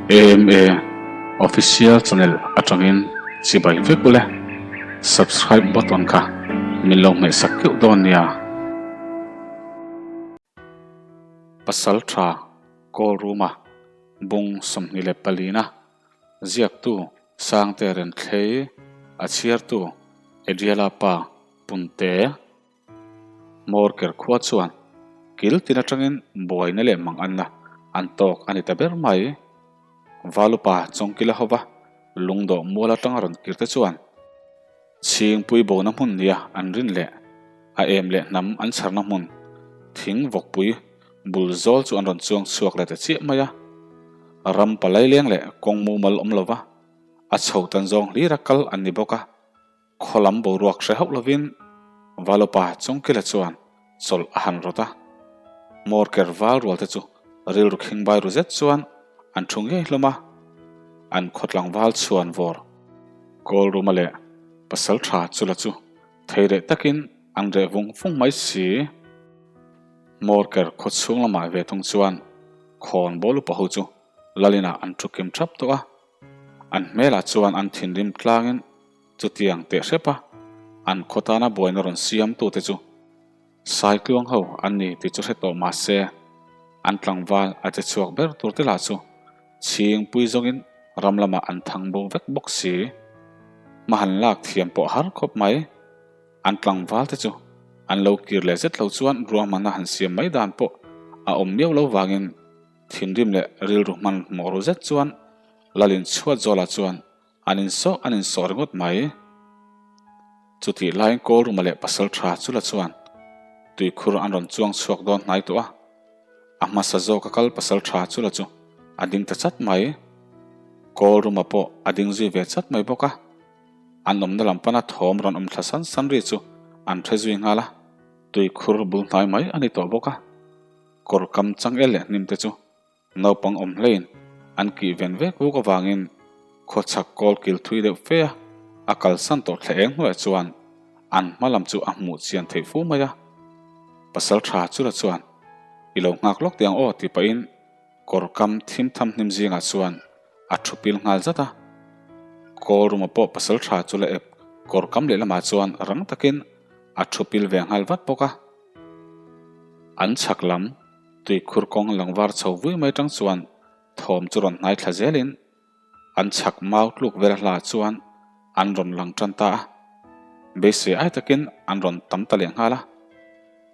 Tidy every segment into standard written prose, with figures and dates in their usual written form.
AMA Official Channel atangin chibai vek ule. Subscribe button kha min lo hmehsak keuh dawn nia. Pasal tha Call Room-a bung 24 na ziaktu Sangte Renthlei, a chhiartu Adriela pa Punte. Hmawrker khua chuan kil tin atangin buaina leh mang anna an tawk a ni ta ber mai. Valupa Chawngkila hova lungdawh mual atanga rawn kir te chuan Chhingpui bona hmun nia an rin leh a em leh hnam an chharna hmun thing vawkpui bul zawl chu an rawn chuang chhuak leh ta chiah mai a. Ram palai leng leh kawng mumal awm lova a chho tan zawng hlira kal an ni bawk a. Khaw lam boruak hre hauh lovin Valopa Chawngkila chuan chawlh a han rawt a. Hmawrker val rual te chu rilru khingbai ru zet chuan an thu ngei hlawm a. An khawtlang val chhuan vawr Kawlruma leh Pasaltha Chula chu thei reh takin an reh vung vung mai si. Hmawrker khaw chhung lamah ve thung chuan khawn bawl upa ho chu Lalinah an thu kim thap tawh a. An hmelah chuan an thinrim tlangin chutiang teh hrep a, an khaw tana buaina rawn siamtute chu Saitluang ho an ni tih chu hre tawh mah se, an tlangval a che chhuak ber tur te lah chu chhingpui zawngin ram lamah an thang bo vek bawk si. Hma han lak thiam pawh har khawp mai. An tlangval te chu an lo kir leh zet lo chuan ruahmanna han siam mai dan pawh a awm miau lo vangin Thinrim leh rilru hman hmawh ru zet chuan Lalin chhuat zawlah chuan an insawh an insawh ringawt mai. Chutih laiin Kawlruma leh pasal tha chula chuan tuikhur an rawn chuang chhuak dawn hnai tawh a. A hmasa zawk a kal pasal tha chula chu a ding ta chat mai. Kawlruma pawh a ding zui ve chat mai bawk a. An awmna lam pana thawm rawn awm thla san san ri chu an hre zui nghal a. Tuikhur bul hnai mai a ni tawh bawk a. Kawr kam changel leh hnim te chu naupang awm hlein an kih ven vek vuk avangin khawchhak kawl kil thui deuh fe a, a kalsan tawh thle eng hnuaiah chuan an hma lam chu a hmuh chian theih fu mai a. Pasal tha chula chuan I lo nghak lawk teh ang aw tih pahin kawr kam thim tham hnim zingah chuan a thu pil nghal zat a. Kawl ruma pawh pasal tha chula ep kawr kam lehlamah chuan rang takin a thu pil ve nghal vat bawk a. An chhak lam tuikhur kawng langvar chho vui mai tang chuan thawm chu rawn hnai thla zelin an chhak mau tluk vel hla chuan an rawn lang tan ta a. Beisei ai takin an rawn tam ta leh nghal a.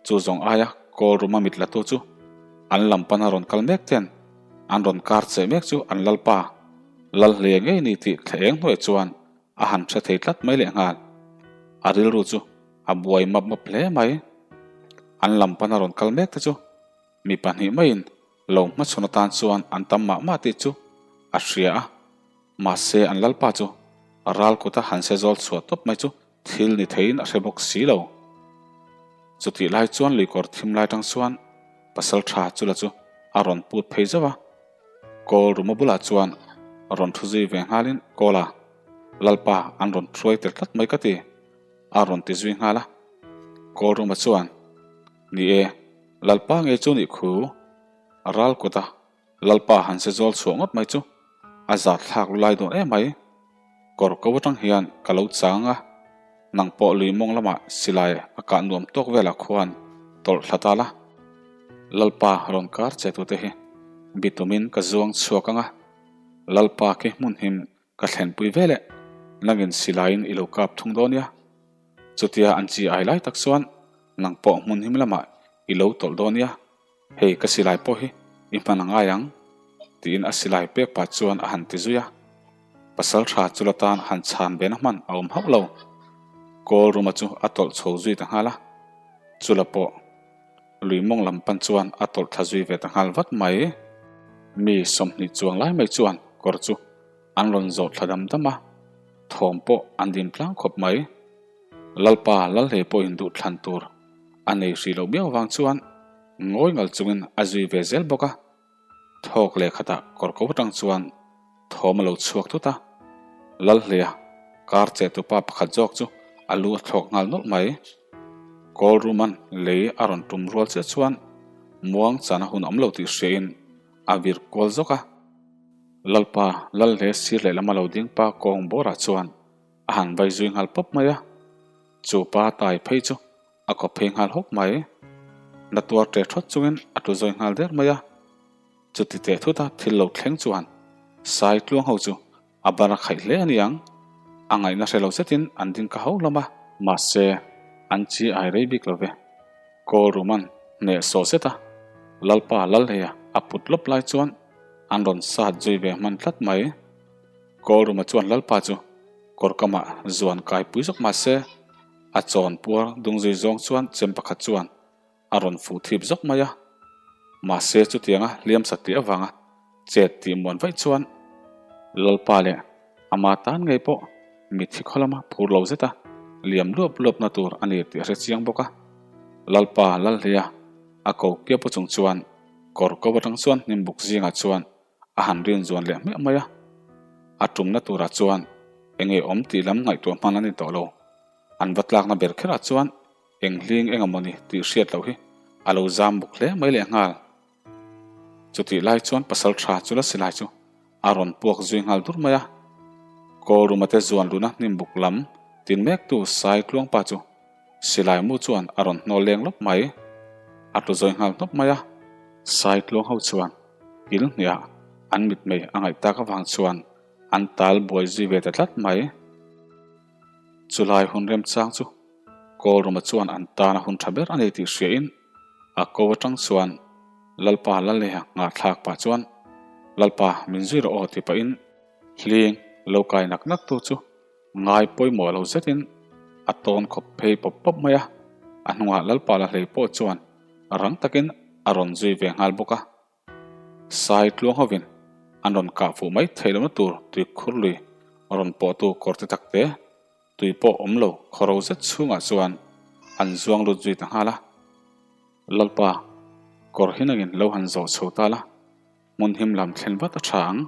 Chu zawng aia kawl ruma mit la tu chu an lam pana rawn kal mek ten an rawn kar cheh mek chu an lalpa lal hle ngei ni tih thla eng hnuaiah chuan a han hre thei tlat mai leh nghal. A rilru chu a buai map map hle mai. An lam pana rawn kal mek te chu mi pahnih maiin lo hmachhawn atan chuan an tam mah mah tih chu a hria a, mahse an lalpa chu ral kuta han se zawl chhuah tawp mai chu thil ni theiin a hre bawk si lo. Chutih lai chuan luikawr thim lai tang chuan pasal tha chula chu a rawn put phei zauh a, Kawl ruma bulah chuan rawn thu zui ve nghalin Kawla, Lalpa an rawn hruai tel tlat mai ka ti. A rawn ti zui nghal a. Kawl ruma chuan, Ni e, Lalpa ngei chu nih khu. Ral kuta Lalpa han se zawl chhuah ngawt mai chu a zat thlak lu lai dawn em mai. Kawr ko atang hian ka lo chang a, nang pawh lui mawng lamah silai a kah nuam tawk velah khuan tawlh thla ta la. Lalpa rawn kar che tute hi bitumin ka zuang chhuak ang a, Lalpa khi hmun him Ka thlenpui ve leh, nangin silaiin i lo kap thung dawn nia. Chutia an chi ai lai tak chuan nang pawh hmun him lamah i lo tawlh dawn nia. Hei ka silai pawh hi i hman a ngai ang, tiin a silai pek pah chuan a han ti zui a. Pasal tha chu la tan han chhan ve na hman a awm hauh lo. Kawl ruma chu a tawlh chho zui ta nghal a, chula pawh. Lui mawng lam pan chuan a tawlh thla zui ve ta nghal vat mai. Mi 20 chuang lai mai chuan kawr chu an rawn zawh thla dam dam a, thawm pawh an din tlang khawp mai. Lalpa Lalhlei pawhin duh thlan tur a nei hrih loh miau vang chuan ngawi ngal chungin a zui ve zel bawk a. Thawk leh khatah kawr ko atang chuan thawm a lo chhuak thut a, Lalhleia kar che tupa pakhat zawk chu a lu a thlawk nghal nawlh mai. Kawl ruman lei a rawn tum rual chiah chuan muang chana hun awm lo tih hriain a vir kual zawk a. Lalpa Lalhle sir lehlam a lo ding pa kawng bawrah chuan a han vai zui nghal pawp mai a. Chu pa tai phei chu a kawp phei nghal hawk mai. Na tuar ṭe ṭhawt chungin a tlu zawi nghal der mai a. Chuti teh thuta thil lo thleng chuan Sai tluang ho chu a bar a khaih hle a niang. A ngaihna hre lo zetin an ding ka ho hlawm a. Mahse, an chi ai rei bik lo ve. Kawl ruman hneh sawh zet a, Lalpa Lalheia a put lawp lai chuan an rawn sat zui ve hman tlat mai. Kawl ruma chuan Lalpa chu kawr kamah zuan kai pui zawk mahse, a chawn puar dung zui zawng chuan chem pakhat chuan a rawn fuh thip zawk mai a. Mahse chutianga hliam sat tih avanga chet tih muan vaih chuan Lalpa leh ama tan ngei pawh mitthi khaw lama phur lo zeta liam luap luapna tur a ni tih a hre chiang bawk a. Lalpa Lalhleia a ko kiap chung chuan kawr ko atang chuan hnimbuk zingah chuan a han rin zuan leh hmiah mai a. A tumna turah chuan enge awm tih lam ngaihtuah hman a ni tawh lo. An va tlakna ber kherah chuan Eng hling eng amawni tih hriat loh hi a lo zam bawk hle mai leh nghal. Chutih lai chuan pasal tha chu la silai chu a rawn puak zui nghal dur mai a. Kawlruma te zuan luna hnim buk lam tin mektu Sai Tluangpa chu silai mu chuan a rawn hnawl leng lawp mai. A tlu zawi nghal hnawp mai a. Sai Tluang ho chuan kil hniah an mitmei a ngaih tak avang chuan an tal buai zui ve ta tlat mai. Chulai hun remchang chu Kawlruma chuan an tana hun tha ber a ni tih hriain a ko atang chuan Lalpa Lalleha ngahthlak pah chuan Lalpa min zui rawh aw ti pahin hling lo kai nak nak tu chu ngai pawimawh lo zetin a tawn khawp phei pawp pawp mai a, a hnungah Lalpa Lahlei pawh chuan rang takin a rawn zui ve nghal bawk a. Sai tluang hovin an rawn kah fuh mai theih lohna tur tui khur lui rawn pawhtu kawr te tak te, tui pawh awm lo khawro zet chhungah chuan an zuang lut zui ta nghal a. Lalpa, kawr hi nangin lo han zawh chho ta la, hmun him lam thlen vat a tha ang.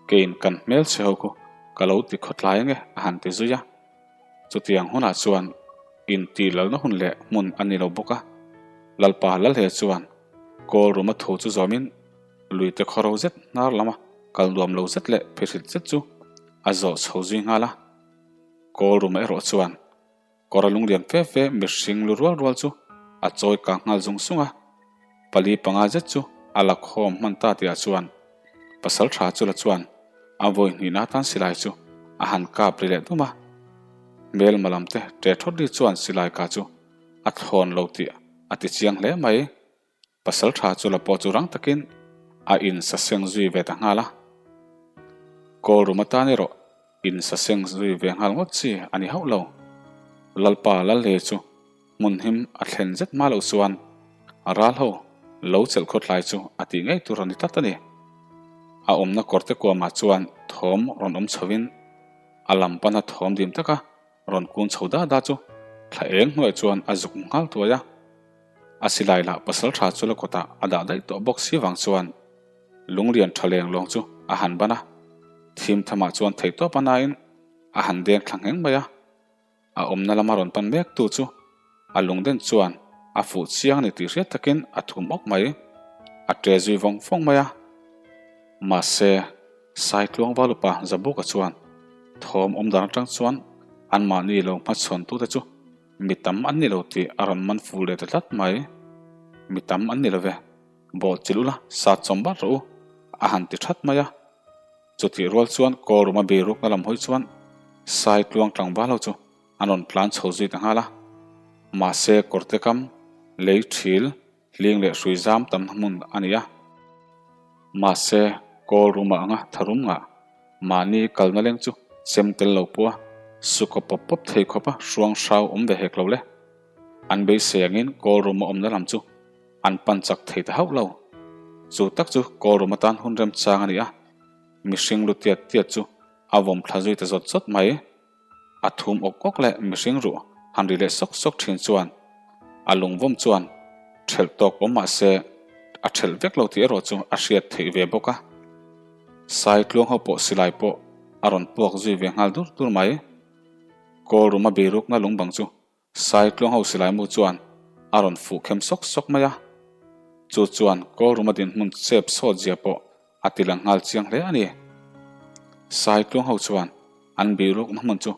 Keiin kan hmel chhe ho khu ka lo ti khawtlai ange a han ti zui a. Chutiang hunah chuan intih lalna hun leh hmun a ni lo bawk a, Lalpa Lalhe chuan Kawl ruma thu chu zawmin luite khawro zet hnar lama kal nuam lo zet leh phihrit zet chu a zawh chho zui nghal a. Kawl ruma erawh chuan kawra lunglian fe fe mihring lu rual rual chu a chawi kang nghal zung sung a. Pali panga zet chu a la khawm hman ta tihah chuan pasal tha chu la chuan a vawi hnihna atan silai chu a han kap ri leh dum a. Hmelma lam te ṭe ṭhawt ri chuan silai ka chu a thlawn lo tih a ti chiang hle mai. Pasal tha chu la pawh chu rang takin a in saseng zui ve ta nghal a. Kawl rum atan erawh in saseng zui ve nghal ngawt chi a ni hauh lo. Lalpa Lalhle chu hmun him a thlen zet hma loh chuan a ral ho lo chelh khawtlai chu a tih ngei tur a ni tlat a ni. A awmna kawrte kuamah chuan thawm rawn awm chhovin a lam pana thawm dim taka Rawn kun chho da da chu thla eng hnuaiah chuan a zuk nghal thuai a. A silai lah pasal tha chu la kawtah a dah daih tawh bawk si vang chuan lunglian tha leng lawng chu a han ban a. Thim thamah chuan theihtawp a nain a han deng thla ngheng mai a. A awmna lama rawn pan mek tu chu a lungden chuan a fuh chiang a ni tih hriat takin a thum awk mai. A ṭe zui vawng vawng mai a. Mahse, Saitluang Valupa Zabuka chuan thawm awm dan atang chuan anmahni lo hmachhawntute chu mi tam an ni lo tih a rawn man fur leh ta tlat mai. Mi tam an ni lo ve, bawh chilh ula sat chawm vat rawh u, a han ti that mai a. Chutih rual chuan Kawlruma birukna lam hawi chuan Saitluang tlangval ho chu an rawn tlan chho zui ta nghal a. Mahse, kawrte kam, lei thil, Hling leh hrui zam tam hmun a ni a. Mahse, kawl ruma anga tharum ngah mahni kalna leng chu chem tel lo pawh a sukaw pawp pawp thei khawp a hruang hrau awm ve hek lo le. An beisei angin kawl ruma awmna lam chu an pan chak thei ta hauh lo. Chu tak chu kawl rum atan hun remchang a ni a, mihring lu tiat tiat chu a vawm thla zui ta zawt zawt mai. A thum awk awk leh mihring ruh han ri leh sawk sawk thin chuan a lungvawm chuan thelh tawk awm mah se a thelh vek lo tih erawh chu a hriat theih ve bawk a. Sai tluang ho pawh silai pawh a rawn puak zui ve nghal dur dur mai. Kawlruma birukna lungbang chu Sai tluang ho silai mu chuan a rawn fuh khem sawk sawk mai a. Chu chuan Kawlruma dinhmun chep sawt zia pawh. a ti lang nghal chiang hle a ni. Saitluang ho chuan an bihrukna hmun chu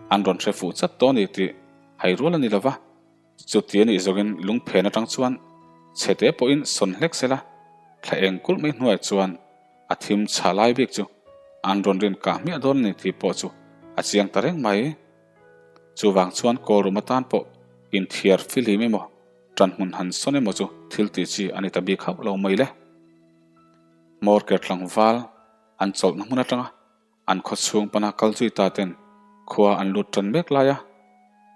an rawn hre fuh chat tawh a ni tih hai rual a ni lova, chuti a nih zawngin lungphen atang chuan chhete pawhin sawn hlek sela, thla eng kulh mai hnuaiah chuan a thim chhah lai bik chu an rawn rin kah hmiah dawn a ni tih pawh chu a chiang ta reng mai. Chuvang chuan Kawlrum atan pawh inthiar fihlim emaw, ṭan hmun han sawn emaw chu thil tih chi a ni ta bik hauh lo mai le. Hmawrker tlangval an chawlhna hmun aṭanga an khaw chhung pana kal zui ta ten khua an lut ṭan mek lai a,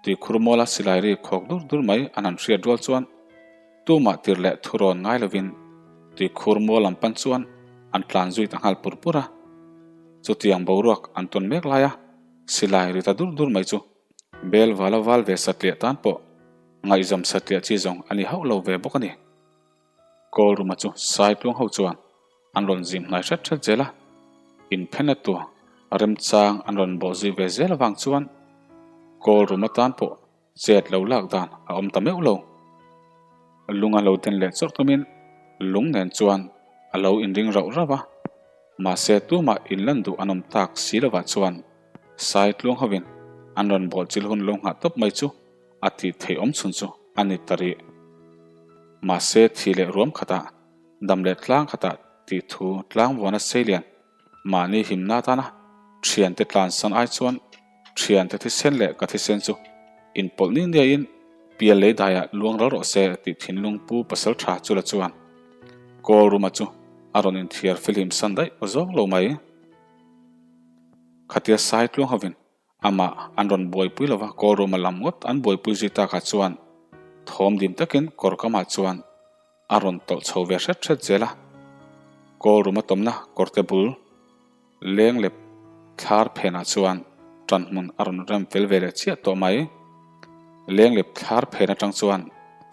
tuikhur muala silai ri khawk dur dur mai an han hriat rual chuan tumah tir leh thurawn ngai lovin tuikhur mual lam pan chuan an tlan zui ta nghal pur pur a. Chutiang boruak an tawn mek lai a, silai ri ta dur dur mai chu bel vala val ve satliah tan pawh ngaihzam satliah chi zawng a ni hauh lo ve bawk a ni. Kawlruma chu Saitluang ho chuan an rawn zim hnai hret hret zel a, inphen a tur remchang an rawn bawh zui ve zel avang chuan Kawlruma tan pawh chet lo lak dan a awm ta meuh lo. Lung a lo den leh chawrh tumin lung nen chuan a lo inring rauh rauh a, mahse tumah inlan duh an awm tak si lovah chuan Saitluang hovin an rawn bawh chil hun lo nghah tawp mai chu a tih theih awm chhun chu a ni ta rih. Mahse thi leh ruam khatah, dam leh tlang khatah tih thu tlangvuana seilian mahni himna atana thiante tlansan ai chuan thiante thisen leh ka thisen chu inpawlh ni niaiin pial lei daiah luang ral rawh se tih thinlung pu pasal tha chu la chuan Kawlruma chu a rawn inthiar fihlim san daih aw zawng lo mai. Khatia sai tluang hovin Amah an rawn buaipui lova Kawlruma lam ngawt an buaipui zui takah chuan thawm dim takin kawrkamah chuan a rawn tawlh chho ve hret hret zel a. Kawlruma tawmna kawrte bul leng lep thlar phenah chuan ṭan hmun a rawn rem fel ve leh chiah tawh mai. Leng lep thlar phen aṭang chuan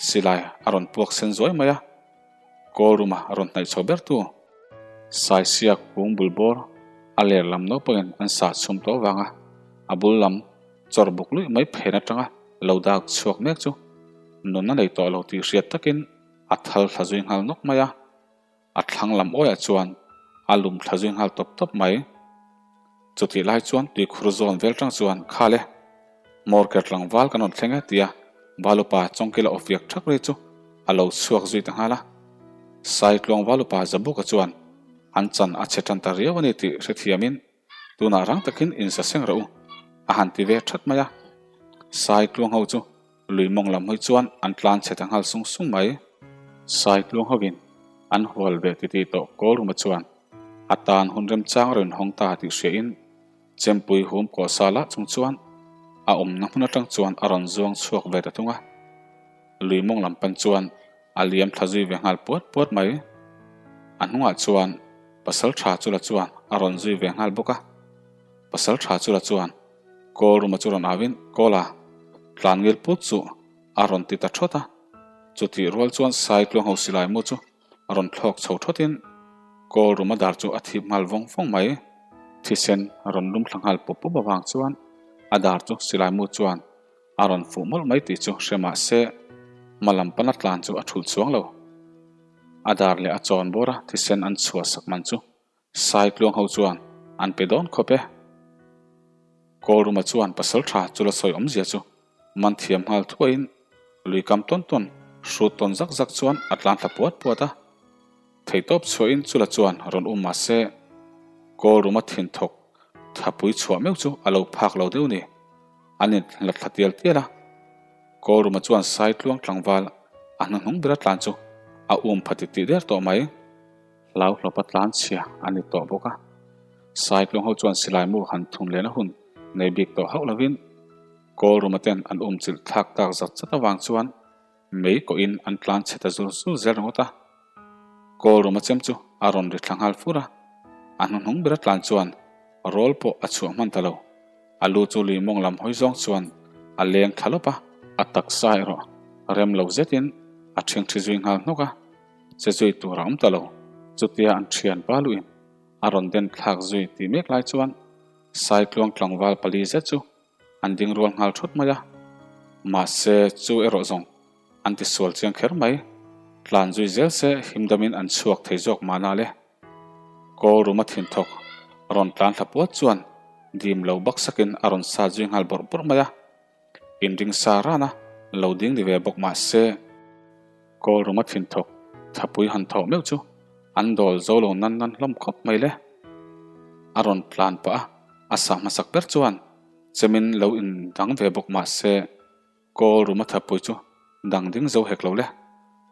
silai a rawn puak sen zuai mai a. Kawlruma rawn hnaih chho bertu Saisiak kung bul bawr a ler lam naupangin an sah chhum tawh avanga a bul lam chawr buk luih mai phen atanga lo dak chhuak mek chu nun a nei tawh lo tih hriat takin a thal thla zui nghal nawk mai a, a thlang lam awiah chuan a lum thla zui nghal tawp tawp mai. Chutih lai chuan tuikhur zawn vel tang chuan Kha le, Hmawrker tlangval kan rawn thleng e tia Valupa chawngkila aw fiak thak ri chu a lo chhuak zui ta nghal a. Saitluang Valupa Zabuka chuan an chan a chhe tan ta riau a ni tih hrethiamin tunah rang takin insa seng rawh u a han ti ve that mai a. Saitluang ho chu Lui mawng lam hawi chuan an tlan chhe ta nghal sung sung mai. Saitluang hovin an hual ve titi tawh Kawlruma chuan a tan hun remchang rawn hawng ta tih hriain Chempui hum kawh sa lah chung chuan a awmna hmun atang chuan a rawn zuang chhuak ve ta thung a. Lui mawng lam pan chuan a liam thla zui ve nghal puat puat mai. A hnungah chuan pasal tha chula chuan a rawn zui ve nghal bawk a. Pasal tha chula chuan Kawl ruma chu rawn auin, Kawla, tlan ngil put chu a rawn ti ta thawt a. Chutih rual chuan Saitluang ho silai mu chu a rawn thlawk chho thawtin Kawl ruma dar chu a thip nghal vawng vawng mai. Thisen a rawn lum thla nghal pup pup avang chuan a dar chu silai mu chuan a rawn fuh mawlh mai tih chu hre mah se hma lam pana tlan chu a thulh chuang lo. A dar leh a chawn bawra thisen an chhuah sak man chu Saitluang ho chuan an pe dawn khawp e. Kawlruma chuan pasal tha chu la sawi awmzia chu man thiam nghal thuaiin lui kam tawn tawn hrut tawn zak zak chuan a tlan thla puat puat a. Theihtawp chhuahin chula chuan rawn um mah se Kawlruma thin thawk thapui chhuah meuh chu a lo phak lo deuh ni. An in la thla tial tial a. Kawlruma chuan Saitluang tlangval a hnuhnung bera tlan chu a um pha titih der tawh mai. Hlau hlawpa tlan chhia a ni tawh bawk a. Saitluang ho chuan silai mu han thun lehna hun nei bik tawh hauh lovin Kawlruma ten an um chilh thlak tak zat zat avang chuan mei kawhin an tlan chhe ta zur zur zel ringawt a. Kawlruma chem chu a rawn ri thla nghal fur a, a hnuhnung bera tlan chuan rawl pawh a chhuah hman ta lo. A lu chu lui mawng lam hawi zawng chuan a leng thla lawp a, a taksa erawh rem lo zetin a ṭhingṭhi zui nghal hnawk a. Che zui tur a awm ta lo. Chutia an thian pa luhin a rawn den thlak zui tih mek lai chuan Saitluang tlangval pali zet chu an ding rual nghal thut mai a. Mahse chu erawh zawng an ti sual chiang kher mai. Tlan zui zel se himdamin an chhuak thei zawk mahna le. Kawlruma thinthawk rawn tlan thla puat chuan dim lo baksakin a rawn sat zui nghal bawrh bawrh mai a. Inring sa ran a, lo ding ni ve bawk mah se, Kawlruma thinthawk thapui han thawh meuh chu an dawl zo lo nan nan hlawm khawp mai le. A rawn tlan pah a, a sah hmasak ber chuan chemin lo indang ve bawk mah se, Kawlruma thapui chu dang ding zo hek lo le.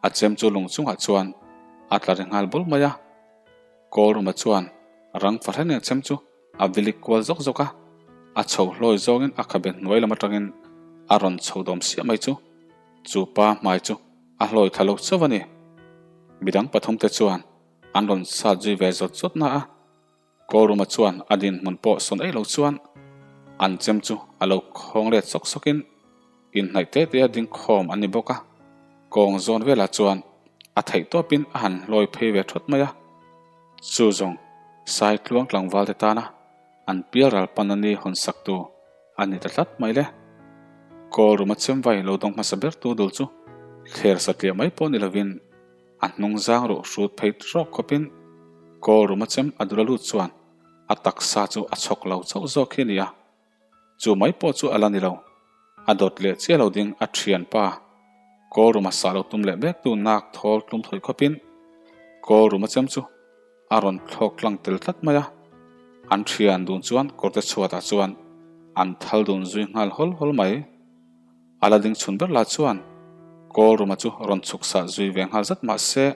A chem chu lung chungah chuan a tla ri nghal bul mai a. Kawlruma chuan rang fahran in a chem chu a vilik kual zawk zawk a, a chho hlawi zawngin a khabe hnuai lam atangin a rawn chho dawm siah mai chu. Chu pa hmai chu a hlawi thla lo chauh a ni. Midang pathumte chuan an rawn sat zui ve zawt zawt na a. Kawlruma chuan a dinhmun pawh sawn ei lo chuan an chem chu a lo khawng let sawk sawkin inhnaih te te a ding khawm an ni bawk a. Kawng zawn velah chuan a theih tawpin a han hlawi phei ve thawt mai a. Chu zawng Saitluang tlangval te tana an pialral pan a ni hawn saktu a ni ta tlat mai le. Kawlruma chem vai lo dawng hmasa bertu dul chu thler satliah mai pawh ni lovin A hnung zang ruh hrut phei rawk khawpin Kawlruma chem a dul a lut chuan a taksa chu a chhawk lo chauh zawk hi a ni a. Chu mai pawh chu a la ni lo. A dawt leh chiah lo ding a thianpa Kawlruma sah lo tum leh mek tu nak thawl tlum thawih khawpin Kawlruma chem chu a rawn thlawk tlang tel tlat mai a. An thian dun chuan kawrte chhuatah chuan an thal dun zui nghal hawl hawl mai. A la ding chhun ber lah chuan Kawlruma chu rawn chhuk sah zui ve nghal zat mah se,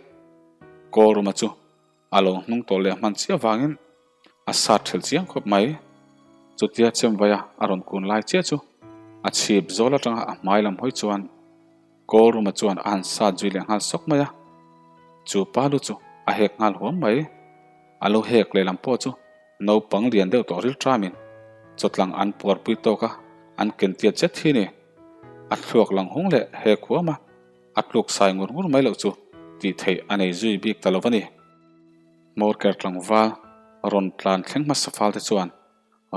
Kawlruma chu a lo hnung tawh leh hman chiah vangin a sat ṭhelh chiang khawp mai. Chutia Chemvaia a rawn kun lai chiah chu a chhip zawl aṭanga a hmai lam hawi chuan Kawlruma chuan a han sat zui leh nghal sawk mai a, chu pa lu chu a hek nghal huam mai. A lo hek lehlam pawh chu Naupang lian deuh tawh rilṭamin chawtlang an puarpui tawk a, an ken tiat zet hi ni. A thluak lang hung leh he khuama a tluk sai ngur ngur mai loh chu tih theih a nei zui bik ta lo a ni. Hmawrker tlangval rawn tlan thleng hmasa fal te chuan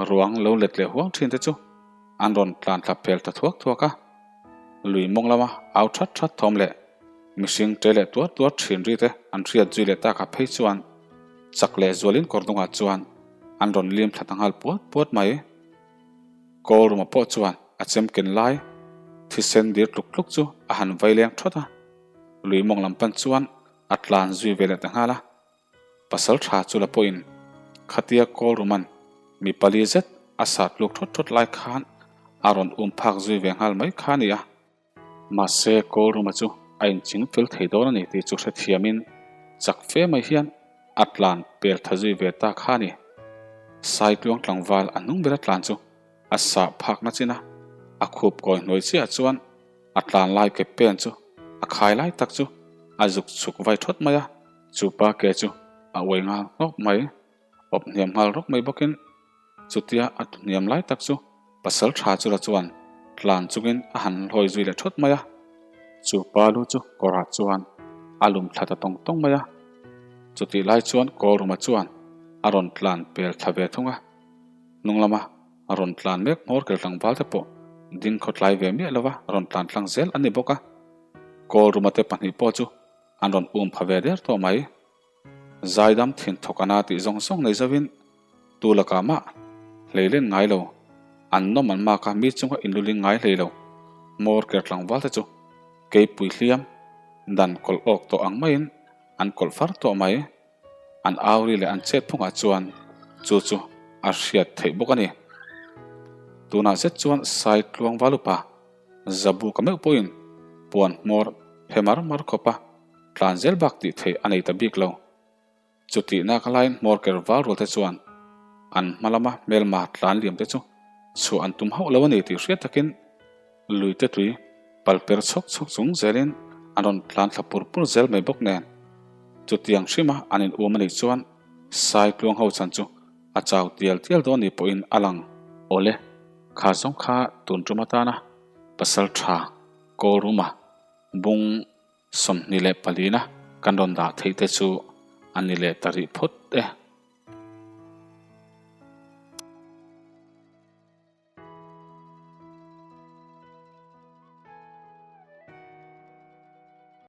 ruang lo let leh huang ṭhin te chu an rawn tlan thla pel ta thuak thuak a. Lui mawng lama au that that thawm leh mihring ṭe leh tuar tuar ṭhin ri te an hriat zui leh takah phei chuan chak leh zualin kawr dungah chuan an rawn lim thla ta nghal puat puat mai. Kawlruma pawh chuan a chem ken lai thisen dir tluk tluk chu a han vai leng thawt a, lui mawng lam pan chuan a tlan zui ve leh ta nghal a. Pasal tha chu la pawhin khatia Kawlruman mi pali zet a sat luk thawt thawt lai khan a rawn um phak zui ve nghal mai kha a ni a. Mahse Kawlruma chu a inching fel thei dawn a ni tih chu hrethiamin chak fe mai hian a tlan pel tha zui ve ta kha a ni. Saitluang tlangval a hnung bera tlan chu a sah phakna chin a, a khup kawi hnuai chiah chuan a tlan lai ke pen chu a khai lai tak chu a zuk chhuk vai thawt mai a. Chu pa ke chu a uai nghal hnawk mai, awp hniam nghal rawk mai bawkin chutia a hniam lai tak chu pasal tha chu la chuan tlan chungin a han hlawi zui leh thawt mai a. Chu pa lu chu kawrah chuan a lum thla ta tawng tawng mai a. Chutih lai chuan Kawlruma chuan a rawn tlan pel thla ve thung a, hnung lama a rawn tlan mek hmawr kel tlangval te pawh ding khawtlai ve miah lova rawn tlan tlang zel a ni bawk a. Kawlruma te pahnih pawh chu an rawn um pha ve der tawh mai. Zaidam thin thawk ana tih zawng zawng nei zauhin tu lakah mah hlei len ngai lo, an nawm an mak a mi chunga inluling ngai hlei lo hmawr ker tlangval te chu keipui hliam dan kawlh awk tawh ang maiin an kawlh far tawh mai. An auri leh an chet phungah chuan chu chu a hriat theih bawk a ni. Tunah zet chuan Saitluang Valupa Zabu ka meuh pawhin puan hmawr phe mar mar khawp a, tlan zel bak tih theih a nei ta bik lo. Chutihna ka laiin hmawr ker val rual te chuan an hma lama hmelma tlan liam te chu chhuah an tum hauh lo a ni tih hriat takin lui te tui pal per chhawk chhawk chung zelin an rawn tlan thla pur pur zel mai bawk nen. Chutiang hrima an in um a nih chuan Saitluang ho chan chu a chau tial tial dawn ni pawhin a lang. Awle, kha zawng kha tun tum atana pasal tha Kawlruma bung 24 kan rawn dah theih te chu a ni leh ta rih phawt e.